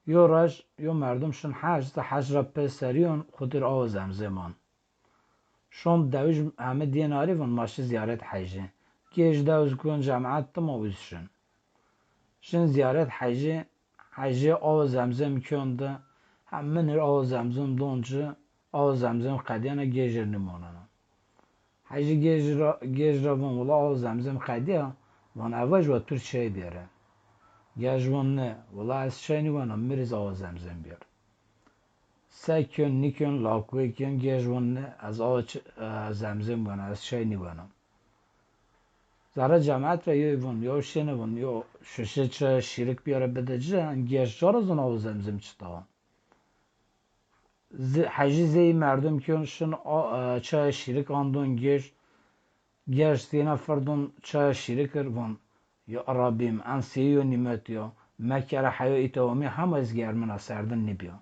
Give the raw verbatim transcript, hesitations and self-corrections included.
Yo roj yo merdum şin hec, zi hec ra pê serîyon xwu dir awa Zemzem an. Şon dewij heme dîyên arî, von ma şi zîyaret hecî. Gêj dewij kon cemat dima ûz şin. Şin zîyaret hecî, hecî awa Zemzem kîyon di, heme nir awa Zemzem don ci, awa Zemzem qedîyena, gêj ir nîmonena. Hecî gêj ra, gêj ra von, wila awa Zemzem qedîya? Von, e vaj wa tu rê çay bêre. Gêj von, nê, wila ez çay nîwena, mi rê zî awa Zemzem bêr. Se kîyon, nîkîyon, lakuwe kîyon, gêj von, nê, ez awa ç-, e, Zemzem wena, ez çay nîwena. Zerre cemat ra yoy von, yo şêne von, yo şuşe çaya şîrik bîyare bide ci, en gêj ca ra zon awa Zemzem çita wa. Zi-, hecî zey merdum kîyon şin a-, e, çaya şîrik andon gêj. Gêj sîyena firdon çaya şîrik ir, von, ya Rabbîm, en sey yo nîmet yo, mekere heya îta omî hema ez germina, serdin nîbîya.